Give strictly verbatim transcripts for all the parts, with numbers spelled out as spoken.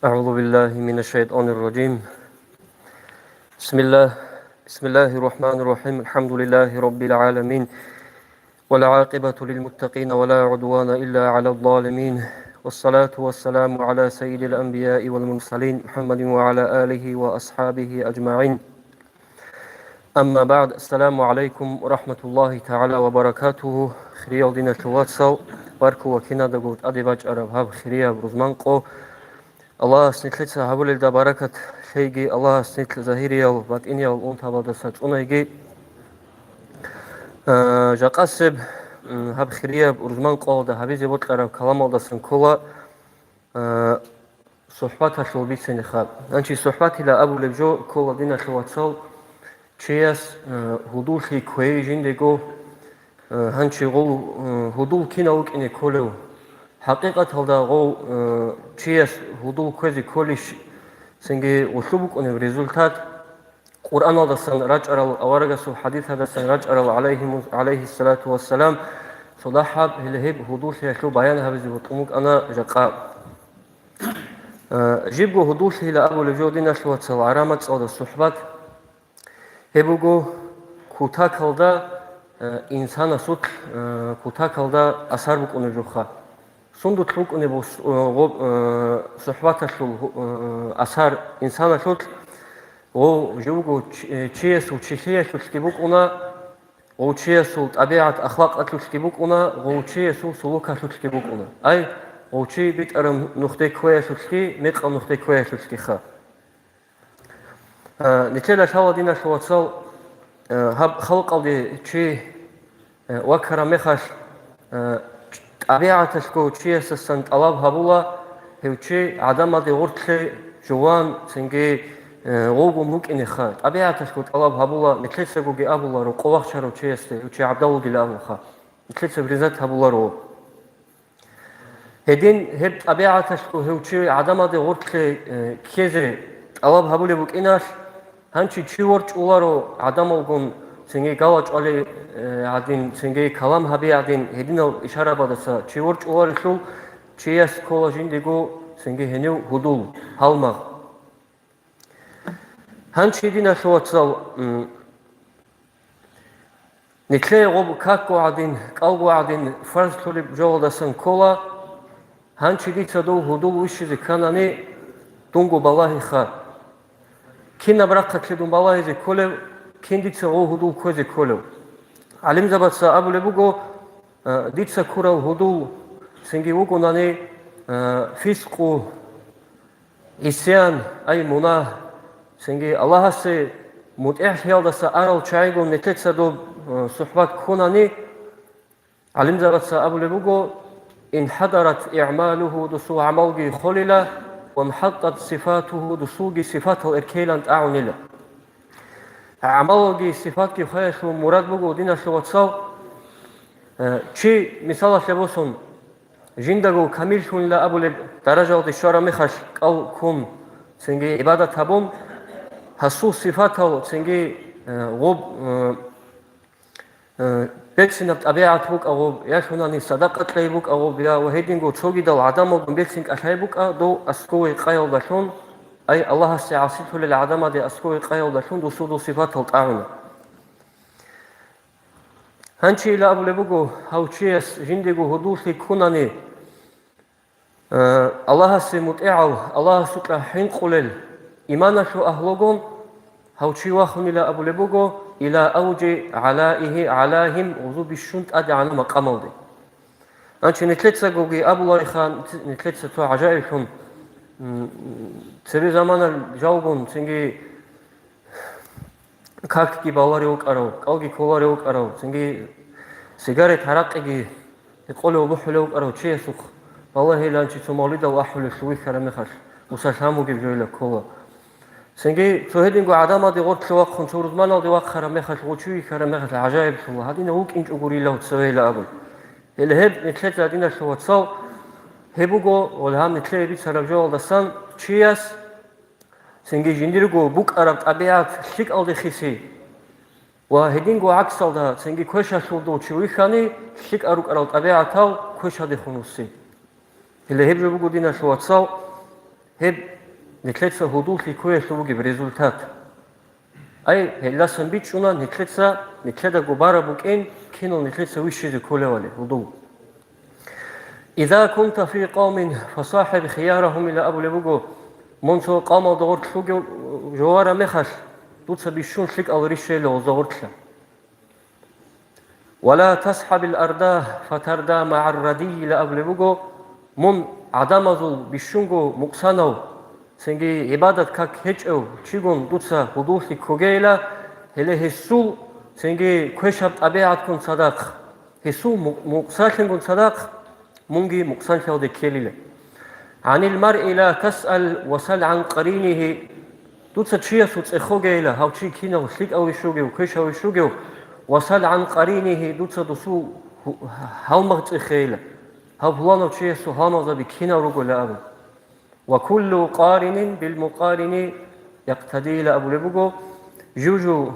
أعوذ بالله من الشيطان الرجيم. بسم الله، بسم الله الرحمن الرحيم. الحمد لله رب العالمين. والعاقبة للمتقين ولا عدوان إلا على الظالمين. والصلاة والسلام على سيد الأنبياء والمرسلين محمد وعلى آله وأصحابه أجمعين. Амма багӀд, ассаламу гӀалайкум ва рахӀматуллагьи тагӀала ва баракатугьу. Хириял диналъул вацал, баркула кинадаго тӀаде бачӀараб гьаб хирияб рузман къо. Аллагьас нилъеца гьабулелда баракат лъейги, Аллагьас нилъ загьириял, батӀиниял унтабаздаса цӀунайги. А, жакъасеб, м, гьаб хирияб рузман къоялда гьабизе бокьараб каламалдасан ккола, а, сухӀбаталъул бицинеха. Гьанчи сухӀбатила абулеб жо ккола, диналъул вацал, чияс, э, гьудуллъи кквей жиндего, э, гьанчи гъов, э, гьудул кинав вукӀине кколев? ХӀакъикъаталда гъов, э, чияс гьудул кквезе кколищ, цинги гъулъу букӀунеб результат? Къуръаналдасан рачӀарал, аварагасул хӀадисалдасан рачӀарал, гӀалайгьиму-, гӀалайгьиссалату вассалам, цодахӀаб гьеле гьеб гьудуллъиялъул баян гьабизе бокьун букӀана жакъа. Э, жибго гьудуллъила абулеб жо, диналъул вацал, гӀараб мацӀалда сухӀбат. Гьеб буго кутакалда, э, инсанасул, э, кутакалда асар букӀунеб жоха. Сундулъ букӀунеб бус-, э, гъоб-, э, сухӀбаталъул, э, асар инсаналъулъ, гъов жуго чи-, э, чиясул чилъиялъулъги букӀуна, гъов чиясул тӀабигӀат-ахлакъалъулъги букӀуна, гъов чиясул сулукалъулъги букӀуна. Ай, гъов чи битӀараб нухде кквеялъулъги, мекъаб нухде кквеялъулъгиха. А, нилъеда лъала, диналъул вацал, а, гьаб халкъалде чи, а, вакараб мехалъ, а, тӀабигӀаталъго чиясасан тӀалаб гьабула, гьев чи гӀадамалде гъоркье жуван, цинги, а, гъовгун вукӀинеха. ТӀабигӀаталъго тӀалаб гьабула, нилъецагоги абуларо, къо вахчарав чиясде гьев чи гӀабдал вугилан абунха. Нилъеца ризат гьабуларо. Гьедин гьеб тӀабигӀаталъго гьев чи гӀадамалде гъоркье, э, ккезе тӀалаб гьабулеб букӀиналъ, гьанчи чи ворчӀуларо гӀадамалгун, цинги гала чӀвали, э, гӀадин, цинги калам гьаби гӀадин, гьединал ишарабаздаса чи ворчӀуларелъул, чияс ккола жиндего цинги гьенив гьудул, гьалмагъ. Гьанчи, диналъул вацал, м, нилъее гъоб какго гӀадин, кӀалго гӀадин фарзлъулеб жоялдасан ккола, гьанчи дица дов гьудул вищизе кканани, дунго балагьиха. Кинаб рахъалъе дун балагьизе кколев, кин дица гъов гьудул кквезе кколев? ГӀалимзабаца абулеб буго, а, дица ккурав гьудул цинги вугонани, а, фискъу, гӀисян, ай мунагь, цинги Аллагьасе мутӀигӀлъиялдаса арал чагӀигун нилъеца доб, э, сухӀбат ккунани, гӀалимзабаца абулеб буго: «Инхадарат игӀмалуху», дусул гӀамалги холила, «ванхаттат сифатуху», дусулги сифатал эркейилан тӀагӀунила. ГӀамалалги сифатги хвеялъул мурад буго, диналъул вацал, э, чи, мисалалъе босун, жиндаго камиллъунила абулеб даражалде щвараб мехалъ кӀал ккун, цинги гӀибадат гьабун, гьасул сифатал цинги, э, гъоб, э, э, берцинаб тӀабигӀат букӀа гъоб, ялъунани садакъа кьей букӀа гъоб, я ва гьединго цогидал гӀадамалгун берцин кӀалъай букӀа дов аскӀове къаялдалъун, ай Аллагьасе гӀасилъулел гӀадамалде аскӀове къаялдалъун дусул дол сифатал тӀагӀуна. Гьанчи ила абулеб буго, гьав чияс жиндего гьудуллъи ккунани, э, Аллагьасе мутӀигӀав, Аллагьасукьа хӀинкъулел, иманалъул агьлугун, гьав чи вахунила абулеб буго, ила авжи гӀалаигьи гӀалайгьим, гъузу бищун тӀадегӀанаб макъамалде. Гьанчи нилъецагоги абулариха, нилъеца цо гӀажаиблъун, м, цебе замана жалгун, цинги какги баларев вукӀарав, кӀалги кколарев вукӀарав, цинги сигарет-гьаракьиги къолев бухӀулев вукӀарав чиясухъ балагьилан чи цо мавлидал ахӀулелъул вихьараб мехалъ, мусалъан бугеб жойила ккола. Цинги цо гьединго гӀадамалде гъоркье вахъун, цо рузманалде вахъараб мехалъ, гъочи вихьараб мехалъ гӀажаиблъула, гьадинав вукӀинчӀого рилав цевейила абун. Гьеле гьеб нилъеца, диналъул вацал, гьеб буго, гьеб гьаб нилъее бицараб жоялдасан чияс цинги жиндирго букӀараб тӀабигӀат лъикӀалде хиси ва гьединго гӀаксалда цинги квешалъув дов чи вихьани, лъикӀал рукӀарал тӀабигӀатал квешалдехун вуссин. Гьеле гьеб жо буго, диналъул вацал, Гьеб нилъеца гьудуллъи ккеялъул бугеб результат. Ай, гьелдасан бичӀчӀуна нилъеца, нилъедаго бараб букӀин, кинал нилъеца вищизе кколевали гьудул. «Иза кунта фи къавмин фасахиб хиярагьум», ила абулеб буго, мун цо къавмалда гъорлъ вугев жо вараб мехалъ, дуца бищун лъикӀал рищайила гъозда гъорлъа. «Ва ла тасхабил арда фатарда магӀар радийила», абулеб буго, мун гӀадамазул бищунго мукъсанав, цинги гӀибадат как гьечӀев чигун дуца гьудуллъи ккогейила, гьеле гьесул цинги квешаб тӀабигӀатккун цадахъ, гьесул мукъ-, мукъсалъингун цадахъ, мунги мукъсанлъиялде ккелила. «Гьанил маръи ла тасъал ва сал гӀан къаринигьи», дуца чиясул цӀехогейила, гьав чи кинав лъикӀав вищугев, квешав вищугев, «ва сал гӀан къаринигьи», дуца дусул гьу-, гьалмагъ цӀехейила, гьав пуланав чиясул гьалмагъзаби кинав ругола абун. «Ва куллу къаринин бил мукъарини якътадийила», абулеб буго, жужу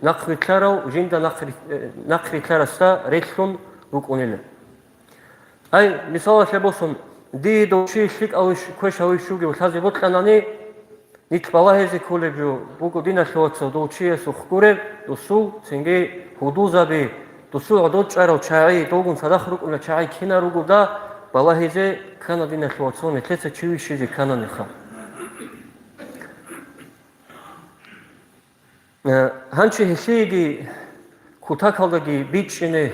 нахърилълъарав жинда нахъри-, э, нахърилълъарасда релълъун рукӀунила. Ай, мисалалъе босун, дие дов чи лъикӀав вищ-, квешав вищугев лъазе бокьанани, нилъ балагьизе кколеб жо буго, диналъул вацал, дов чиясухъ гуреб, дусул, цинги гьудулзаби, дусул гӀодов чӀарал чагӀи, довгун цадахъ рукӀунал чагӀи кинал ругода балагьизе ккана, диналъул вацал, нилъеца чи вищизе ккананиха. Э, гьанчи гьелъиеги кутакалдаги бичӀчӀине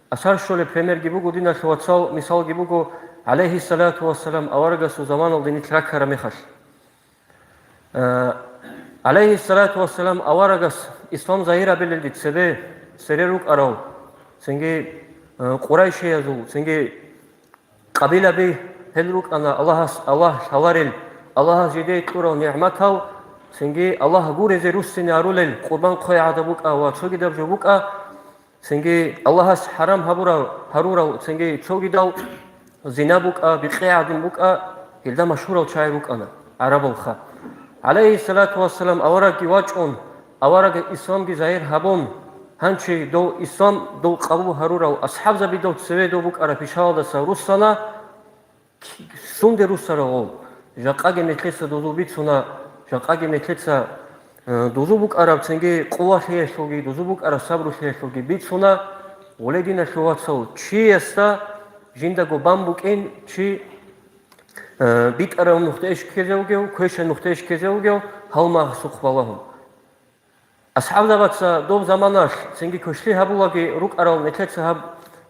асар щолеб примерги буго, диналъул вацал, мисалги буго, гӀалайгьиссалату вассалам аварагасул заманалда нилъ раккараб мехалъ. Э, гӀалайгьиссалату вассалам аварагас ислам загьирабилелде цебе цере рукӀарал, цинги, э, къурайшиязул, цинги къабилаби гьел рукӀана Аллагьас, Аллагь лъаларел, Аллагьас жидее кьурал нигӀматал, цинги Аллагь гурезе руссине арулел, къурбан хъвей гӀадаб букӀа ва цогидаб жо букӀа, цинги Аллагьас хӀарам гьабурал, гьарурал, цинги цогидал зина букӀа, бикъи гӀадин букӀа, гьелда машгьурал чагӀи рукӀана гӀарабалха. ГӀалайгьиссалату вассалам аварагги вачӀун, аварагас исламги загьир гьабун, гьанчи дов ислам, дов къабул гьарурал асхӀабзабидал цеве дов букӀараб пишаялдаса руссана, сунде руссарав гъов? Жакъаги нилъеца дузул бицуна, жакъаги нилъеца, э, дузул букӀараб цинги къувалъиялъулги, дузул букӀараб сабрулъиялъулги бицуна, гъуле диналъул вацал, чиясда жиндаго бан букӀин, чи, э, битӀараб нухде иш ккезе вугев, квешаб нухде иш ккезе вугев, гьалмагъасухъ балагьун. АсхӀабзабаца доб заманалъ цинги квешлъи гьабулаги рукӀарал нилъеца гьаб,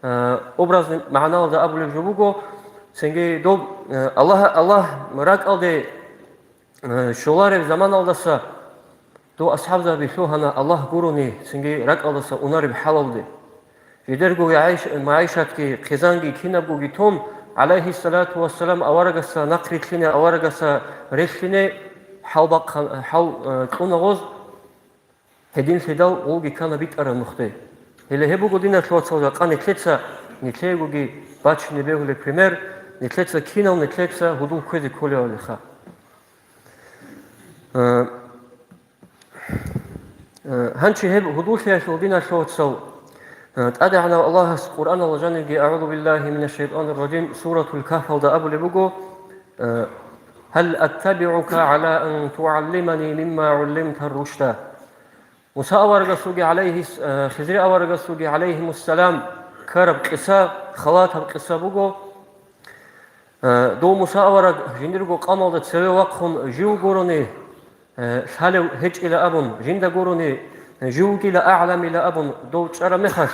э, образный магӀналда абулеб жо буго, цинги доб, э, Аллагь, Аллагь ракӀалде, э, щолареб заманалдаса дов асхӀабзаби лъугьана Аллагь гурони цинги ракӀалдаса унареб хӀалалде. Жидерго гӀайш-, магӀишатги, хъизанги кинабгоги тун, гӀалайгьиссалату вассалам аварагасда нахърилълъине, аварагасда релълъине хӀалбахъан-, хӀал, э, кьуна гъоз. Гьединлъидал гъолги ккана битӀараб нухде. Гьеле гьеб буго, диналъул вацал, жакъа нилъеца, нилъеегоги бачине бегьулеб пример, нилъеца кинал нилъеца гьудул кквезе кколевалиха. Э, э, гьанчи гьеб гьудуллъиялъул, диналъул вацал, э, ТӀадегӀанав Аллагьас Къуръаналда жанибги, «АгӀузу биллагьи минаш шайтӀанир ражим», Суратул Кагьфалда абулеб буго, э, «Гьал аттабигӀука гӀала ан тугӀаллимани мимма гӀуллимта рушда?» Муса аварагасулги гӀалайгьис-, э, Хизри аварагасулги гӀалайгьимуссалам ккараб къиса, халатаб къиса буго. Э, дов Муса авараг жиндирго къамалда цеве вахъун жив гурони, э, лъалев гьечӀила абун, жинда гурони, э, жив вугила агӀламила абун дов чӀараб мехалъ,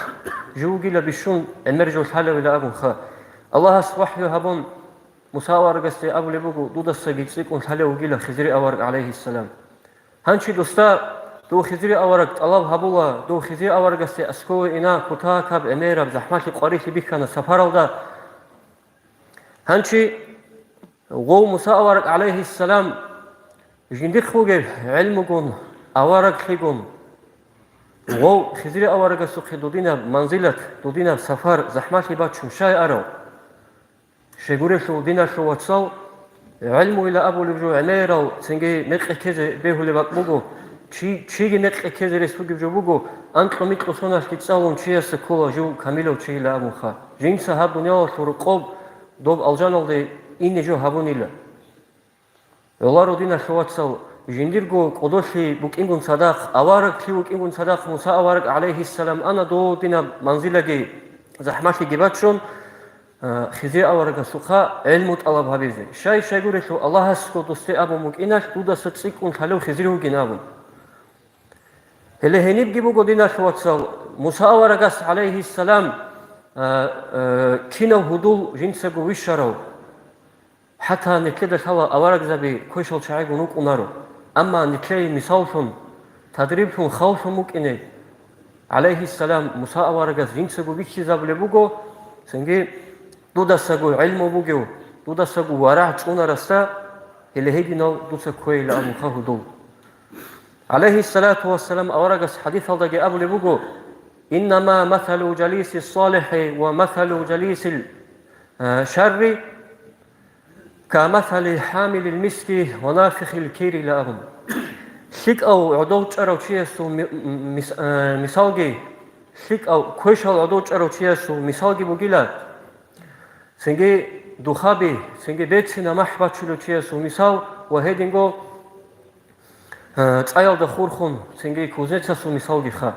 жив вугила бищун гӀемер жо лъалевила абунха. Аллагьас вахӀю гьабун, Муса аварагасде абулеб буго, дудасаги цӀикӀкӀун лъалев вугила Хизри авараг, гӀалайгьиссалам. Гьанчи досда, дов Хизри авараг тӀалаб гьабула, дов Хизри аварагасде аскӀове ина, кутакаб, гӀемераб, захӀмалъи къварилъи бихьана сапаралда. Гьанчи гъов Муса авараг, гӀалайгьиссалам, жиндихъ бугеб гӀелмугун, авараглъигун, гъов Хизри аварагасухъе дудинаб манзилат, дудинаб сапар, захӀмалъи бачун щай арав? Щайгурелъул, диналъул вацал, гӀелмуйила абулеб жо гӀемерал цинги мекъи ккезе бегьулеб бакӀ буго, чи-, чиги мекъи ккезе рес бугеб жо буго, анкьго-микьго соналъги цӀалун чиясда ккола жив камилав чийила абунха. Жинца гьаб дуниялалъул рокъоб доб алжаналде ине жо гьабунила. ГӀоларо, диналъул вацал, жиндирго кӀодолъи букӀингун цадахъ, авараглъи вукӀингун цадахъ Муса авараг, гӀалайгьиссалам, ана дов динаб манзилаги захӀмалъиги бачун, а, Хизри аварагасухъа гӀелму тӀалаб гьабизе. Щай-щай гурелъул, Аллагьасго досде абун букӀиналъ, дудаса цӀикӀкӀун лъалев Хизри вугин абун. Гьеле гьенибги буго, диналъул вацал, Муса аварагас, гӀалайгьиссалам, а, а, кинав гьудул жинцаго вищарав. ХӀатта нилъеда лъала аварагзаби квешал чагӀигун вукӀунаро. Амма нилъее мисаллъун, тадриблъун, халлъун букӀине, гӀалайгьиссалам, Муса аварагас жинцаго бихьизабулеб буго, цинги дудасаго гӀелму бугев, дудасаго варагӀ чӀунарасда, гьеле гьединав дуца кквейилан абунха гьудул. ГӀалайгьиссалату вассалам аварагас хӀадисалдаги абулеб буго: «Иннама масалу жалиси салихӀи ва масалу жалисил, а, шарри, камасали хӀамилил миски ва нафихил кири», — ила абун. ЛъикӀав гӀодов чӀарав чиясул ми-, мис-, а, мисалги, лъикӀав квешал гӀодов чӀарав чиясул мисалги бугила. Цинги духаби, цинги берцинаб махӀ бачулев чиясул мисал ва гьединго, а, цӀаялда хурхун, цинги кузнецасул мисалгиха.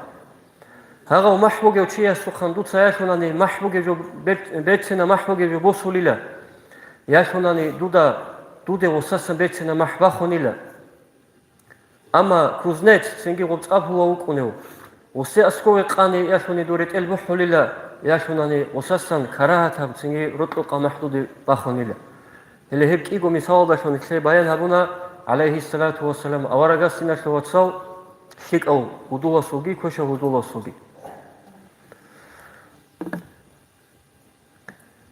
Гьагъав махӀ бугев чиясухъан дуца ялъунани махӀ бугев жо бер-, берцинаб махӀ бугев жо босулила. Ялъунани дуда, дуде гъосасан берцинаб махӀ бахунила. Амма кузнец цинги гъоб цӀаб гьула вукӀунев, гъосде аскове къани ялъуни дур ретӀел бухӀулила, ялъунани гъосасан карагьатаб цинги рокьукъа махӀ дуде бахунила. Гьеле гьеб кӀиго мисалалдалъун нилъее баян гьабуна, гӀалайгьиссалату вассалам, аварагас, диналъул вацал, лъикӀав гьудуласулги квешав гьудуласулги.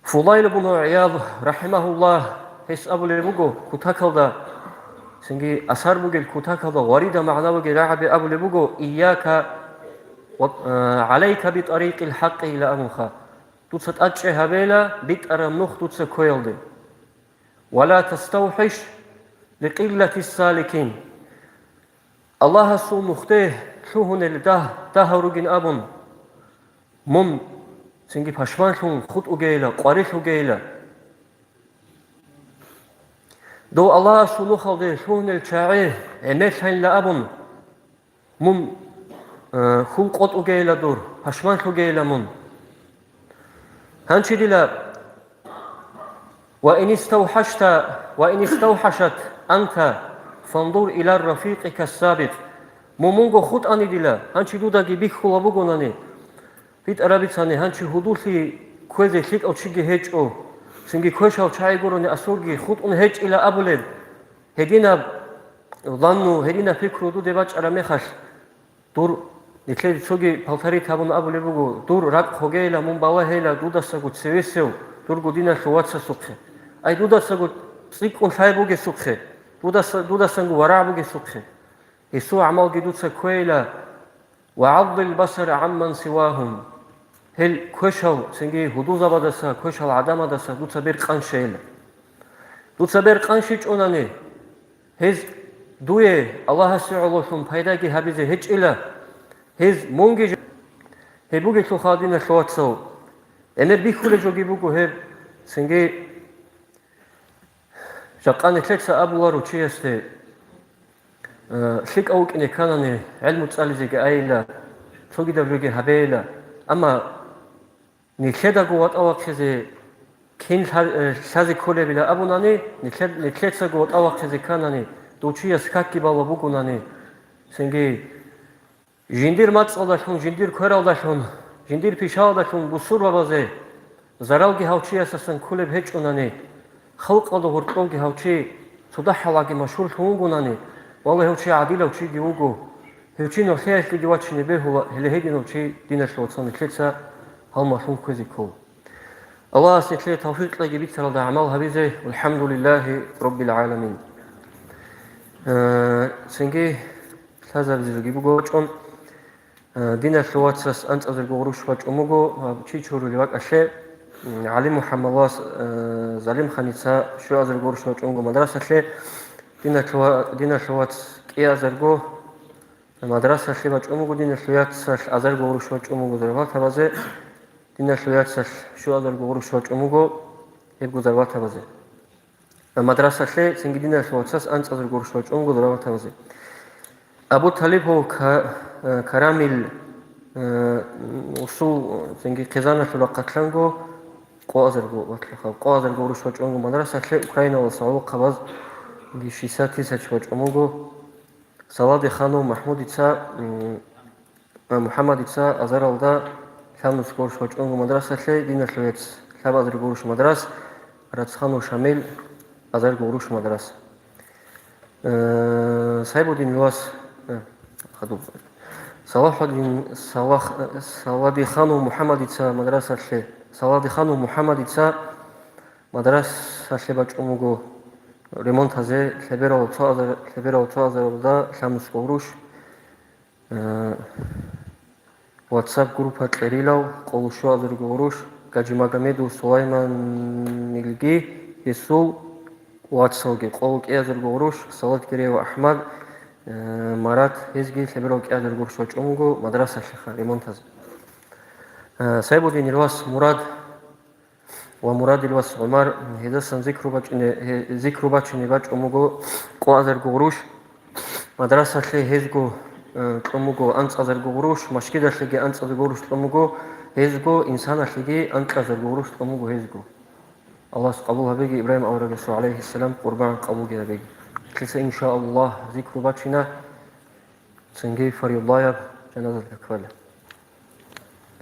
Фудайл ибн ГӀияд, рахӀимагьуллагь, гьес абулеб буго, кутакалда, цинги асар бугел кутакалда гъварида магӀна бугел рагӀаби абулеб буго: «Ийяка ва, а, гӀалайка битӀарикъил хӀакъи», — ила абунха. Дуца тӀадчӀей гьабейила битӀараб нух дуца кквеялде. «Ва ла таставхӀиш ликъиллатис саликин». Аллагьасул нухде лъугьунел дагь-, дагьав ругин абун, мун цинги пашманлъун хутӀугейила, къварилъугейила. Дов Аллагьасул нухалде лъугьунел чагӀи гӀемерлъайила абун, мун, э, хьул къотӀугейила дур, пашманлъугейила мун. Гьанчи дила, «Ва ин иставхӀашта, ва ин иставхӀашат анта, фандур ила рафикъика сабикъ». Мун мунго хутӀани дила, гьанчи дудаги бихьула бугонани, битӀарабицани, гьанчи гьудуллъи кквезе лъикӀав чиги гьечӀо, цинги квешал чагӀи гурони асурги хутӀун гьечӀила абулеб. Гьединаб ланну, гьединаб пикру дуде бачӀараб мехалъ, дур, нилъеде цоги палтарит гьабун абулеб буго, дур ракӀ хогейила, мун балагьейила дудасаго цевесев, дурго диналъул вацасухъе. Ай, дудасаго цӀикӀкӀун лъай бугесухъе, дудаса-, дудасанго варагӀ бугесухъе. Гьесул гӀамалги дуца кквейила, «Ва гӀаддил басар гӀамман сивагьум». Гьел квешал, цинги гьудулзабадаса, квешал гӀадамадаса дуца бер къанщайила. Дуца бер къанщичӀунани, гьез дуе Аллагьасе гӀололъун пайдаги гьабизе гьечӀила, гьез мунги ж-, гьеб бугелъулха, диналъул вацал, гӀемер бихьулеб жоги буго гьеб, цинги Жакъа нилъеца абуларо чиясде, э, лъикӀав вукӀине кканани, гӀелму цӀализеги айила, цогидаб жоги гьабейила. Амма нилъедаго ватӀа вахъизе кин лъа-, э, лъазе кколебила абунани, нилъе-, нилъецаго ватӀа вахъизе кканани, дов чияс какги балеб бугонани, цинги Жиндир мацӀалдалъун, жиндир квералдалъун, жиндир пишаялдалъун бусурбабазе заралги гьав чиясасан кколеб гьечӀунани, халкъалда гьоркьовги гьав чи цо дагьалаги машгьурлъун вугонани, валлагь, гьев чи гӀадилав чиги вуго, гьев чи нухлъиялъеги вачине бегьула, гьеле гьединав чи, диналъул вацал, нилъеца гьалмагълъун кквезе ккола. Аллагьас нилъее тавфикъ кьеги бицаралда гӀамал гьабизе. ВалхӀамдулиллагьи раббил гӀаламин. Э, цинги лъазабизеги буго вачӀун, э, диналъул вацас анцӀазарго гъурущ вачӀун буго, ва чи чурулев вакӀалъе, м, ГӀали МухӀаммад вас, э, Залимханица щуазарго гъурущ вачӀун буго мадрасалъе, диналъул ва-, диналъул вац кӀиазарго мадрасалъе вачӀун буго, диналъул яцалъ азарго гъурущ вачӀун буго зарбатабазе, диналъул яцалъ щуазарго гъурущ вачӀун буго гьебго зарбатабазе. Мадрасалъе цинги диналъул вацас анцӀазарго гъурущ бачӀунго дураватабазе. Абу Талибов Ка-, э, Карамил, э, усул, цинги хъизаналъул рахъалъанго къоазарго ватлахъав, къоазарго гъурущ бачӀунго мадрасалъе. Украиналаса гӀолохъабазги шестьдесят тысяч бачӀун буго. Салади ханув МахӀмудица, м, а, МухӀаммадица азаралда лъабнусго гъурущ бачӀунго мадрасалъе, диналъул вец лъабазарго гъурущ мадрас, Рацханов Шамил азарго гъурущ мадрас. Э, Сайбудин Луас, э, хадуб. Салахудин, Салах-, э, Саладиханов МухӀаммадица мадрасалъе, Саладиханов МухӀаммадица мадрасалъе бачӀун буго ремонтазе лъеберал цо азар-, лъеберал цо азаралда лъабнусго гъурущ. Э, WhatsApp группа кьерилав, къоло щуазарго гъурущ, Гаджимагомедов Сулайманилги гьесул вацалги, къоло кӀиазарго гъурущ, Салат Гиреев АхӀмад, э, Марат, гьезги лъеберал кӀиазарго гъурущ бачӀун буго мадрасалъеха ремонтазе. Э, Сайбудин Ирвас Мурад ва Мурадил вас ГӀумар, гьедасан зикру бачӀине-, гье-, зикру бачине бачӀун буго къоазарго гъурущ, мадрасалъе гьезго, э, кьун буго анцӀазарго гъурущ, машгидалъеги анцӀазарго гъурущ кьун буго гьезго, инсаналъеги анкьазарго гъурущ кьун буго гьезго. Аллагьас къабул гьабеги Ибрагьим аварагасул, гӀалайгьиссалам, къурбан къабулги гьабеги. Лъица, иншааллагь, зикру бачина, цинги фаридалъ жаназалъ ккола.